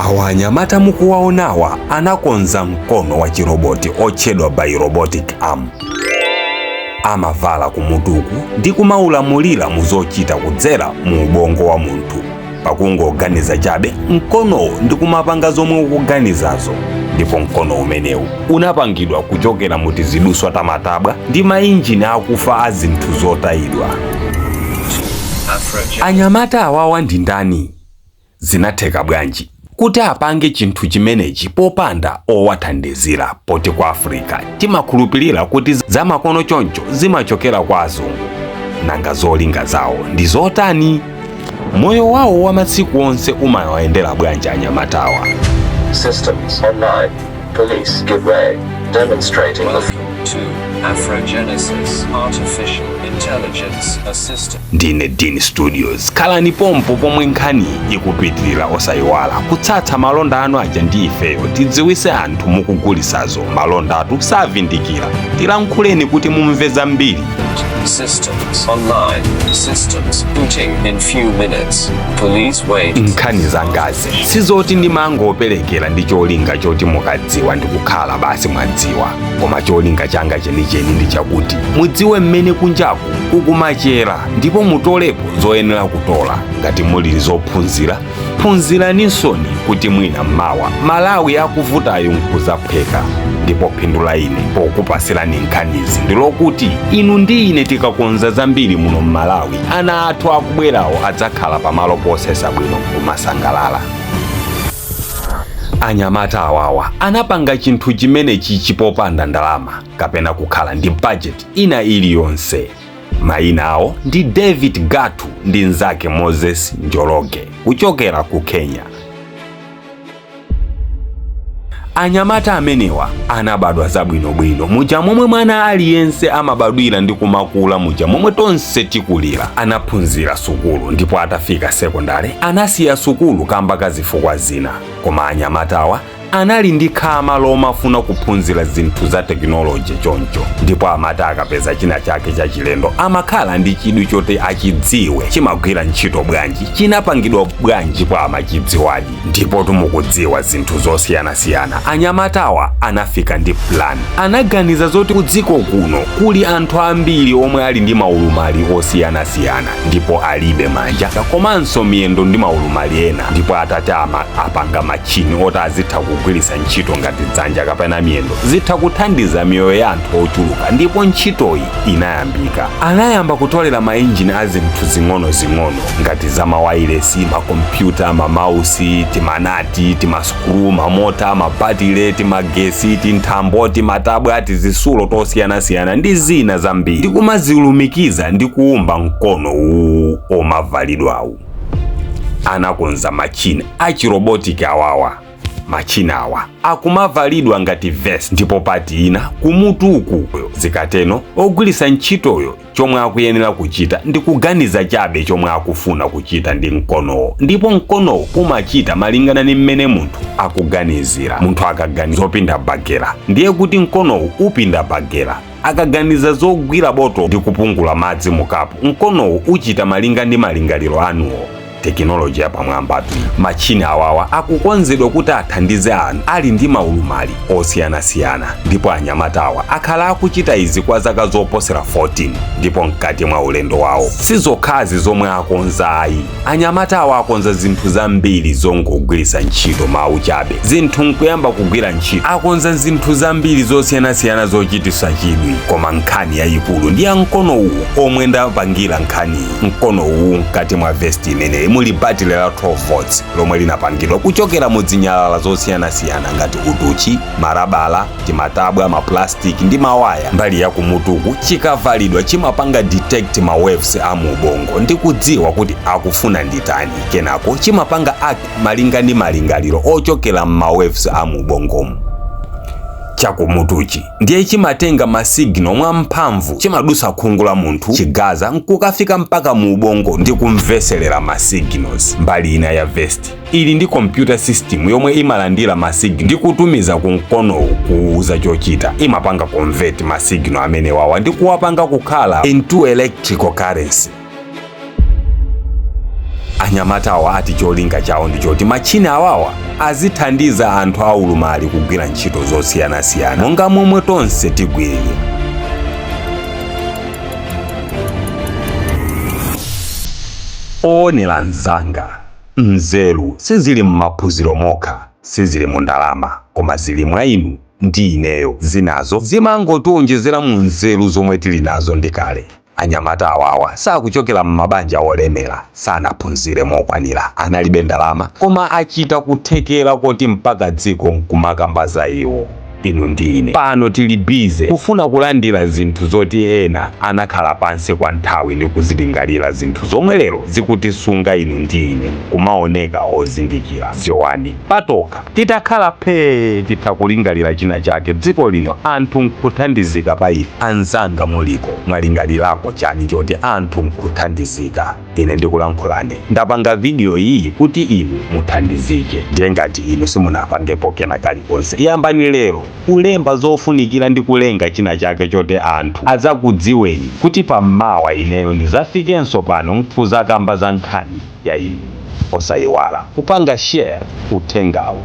Awa anyamata mukuwaonawa anakonza mkono wa chiroboti otchedwa birobotic arm. Amavala kumutuku ndi kumaulamulira mu zochita kudzera mu ubongo wa munthu. Pakungoganiza chabe, mkonowo ndi kumapanga zomwe ukuganizazo. Ndipo mkono umenewu unapangidwa kuchokera mu tiziduswa tamatabwa ndi mainjini akufa a zinthu zotayidwa. Anyamata awawa ndi ndani? Zinatheka bwanji kuti apange chinthu chimenechi popanda owathandizira, poti ku Africa timakhulupirira kuti zamakono choncho zimachokera kwa azungu? Nanga zolinga zawo ndi zotani? Moyo wawo wa masiku onse umawayendera bwanji anyamatawa? Systems online. Police give way. Demonstrating the Welcome to Afrogenesis Artificial Intelligence Assistant. Ndine Dean Studios. Khalani pompo pomwe nkhani ikupitirira. Osayiwala kutsatsa malonda anu aja ndi ifeyo, tidziwise anthu mukugulisazo. Malondatu savindikira. Tilankhuleni kuti mumve zambiri. Systems online. Systems booting in few minutes. Please wait. Nkhani zangazi sizoti ndimangoperekera ndi cholinga choti mukadziwa ndi kukhala basi mwadziwa, koma cholinga changa chenicheni ndi chakuti mudziwe mmene kunjaku kukumachera ndipo mutolepo zoyenera kutola. Ngati muli zophunzira, phunziraninsoni kuti mwina mmawa Malawi akuvutayo nkuzaphweka. Ndipo phindu la ine pokupasirani nkhanizi ndi lokuti inu ndi ine tikakonza zambiri muno m'Malawi, ana athu akubwerawo adzakhala pamalo posesa bwino kumasangalala. Anyamata awawa anapanga chinthu chimenechi chipopanda ndalama kapena kukhala ndi budget ina iliyonse. Mayina awo ndi David Gatu ndi mnzake Moses Njoroge kuchokera ku Kenya. Anyamata amenewa anabadwa zabwinobwino, muja momwe mwana aliyense amabadwira ndi kumakula, muja momwe tonse tikulira. Anaphunzira sukulu ndipo atafika sekondari anasiya sukulu kamba ka zifukwa zina. Koma anyamatawa anali ndi khama lomafuna kuphunzira zinthu za tekinoloji choncho, ndipo amati akapeza china chake chachilendo amakhala ndi chidwi choti achidziwe chimagwira ntchito bwanji, chinapangidwa bwanji, po amachidziwadi. Ndipo tumukudziwa zinthu zosiyanasiyana. Anyamatawa anafika ndi plan. Anaganiza zoti kudziko kuno kuli anthu ambiri omwe ali ndi maulumali osiyanasiyana ndipo alibe manja komanso miyendo ndi maulumali ena, ndipo atati apanga machini oti azitha kugwiritsa ntchito ngati dzanja kapena miyendo, zitha kuthandiza miyoyo ya anthu ochuluka. Ndipo ntchitoyi inayambika. Anayamba kutolera mainjini a zinthu zing'ono-zing'ono ngati za mawayilesi, makompyuta, mamausi, timanati, timasukulu, mamota, mabatile, timagesi, tinthambo, timatabwa, tizisulo tosiyanasiyana ndi zina zambiri, ndi kumazilumikiza ndi kuwumba mkono uwu omavalidwawu. Anakonza machini achirobotiki awawa. Machini awa akumavalidwa ngati vest ndipo part ina kumutuku. Zikateno ogwiritsa ntchitoyo chomwe akuyenera kuchita ndi kuganiza chabe chomwe akufuna kuchita ndi mkonowo, ndipo mkonowo umachita malingana ndi mmene munthu akuganizira. Munthu akaganiza zopinda bagera, ndiye kuti mkonowu upinda bagera. Akaganiza zogwira boto ndi kupungula madzi mukapu, mkonowu uchita malinga ndi malingaliro anuwo. Tekinoloji yapamwambatu. Machini awawa akukonzedwa kuti athandize anthu ali ndi maulumali osiyanasiyana, ndipo anyamatawa akhala akuchita izi kwa zaka zoposera 14. Ndipo mkati mwa ulendo wawo sizokhazi zomwe akonza ayi. Anyamatawa akonza zinthu zambiri zongogwiritsa ntchito mawu chabe, zinthu nkuyamba kugwira ntchito. Akonza zinthu zambiri zosiyanasiyana zochititsa chidwi, koma nkhani yayikulu ndi ya mkono uwu omwe ndapangira nkhaniyi. Mkono uwu, mkati mwa vesti imeneyi muli batile la 12 volts lomwe linapangidwa kuchokera mu zinyalala zosiyanasiyana ngati utuchi, marabala, timatabwa, maplastiki ndi mawaya. Mbali ya kumutuku chikavalidwa chimapanga detect ma waves a mu ubongo ndi kudziwa kuti akufuna nditani. Kenako chimapanga act malinga ndi malingaliro ochokera m'ma waves a mu ubongomu. Chakumutuchi ndiye chimatenga ma signal mwamphamvu, chimadusa khungu la munthu, chigaza nkukafika mpaka mu ubongo ndi kumveserera ma signals. Mbali ina ya vest ili ndi computer system yomwe imalandira ma signal ndi kutumiza ku mkonowu kuwuza chochita. Imapanga convert ma signal amene wawa ndi kuwapanga kukhala into electrical currency. Anyamatawa ati cholinga chawo ndi choti matchini awawa azithandiza anthu aulumali kugwira ntchito zosiyanasiyana monga momwe tonse tigwirira. Oonera mzanga, nzeru sizili m'maphunziro mokha, sizili mu ndalama, koma zili mwa inu ndi ineyo. Zinazo zimangotionjezera mu nzeru zomwe tili nazo ndi kale. Anyamata awawa sakuchokera m'mabanja olemera, sanaphunzire mokwanira, analibe ndalama, koma achita kuthekera koti mpaka dziko nkumakamba za iwo. Inu ndi ine pano tili busy kufuna kulandira zinthu zoti ena anakhala pansi kwa nthawi ndi kuzilingalira, zinthu zomwe lero zikutisunga inu ndi ine kumaoneka ozindikira. Dziwani, patokha titakhala phee titha kulingalira china chake dziko lino anthu nkuthandizika pa ife. Anzanga muliko, mwalingalirako chani choti anthu nkuthandizika? Ine ndikulankhulane ndapanga video iyi kuti inu muthandizike. Ndiye ngati inu simunapangepo kena kalikonse, yambani lero kulemba zofunikira ndi kulenga china chake choti anthu adzakudziweni kuti pammawa ineyo ndizafikenso pano nkuzakamba za nkhani ya inu. Osayiwala kupanga share uthengawu.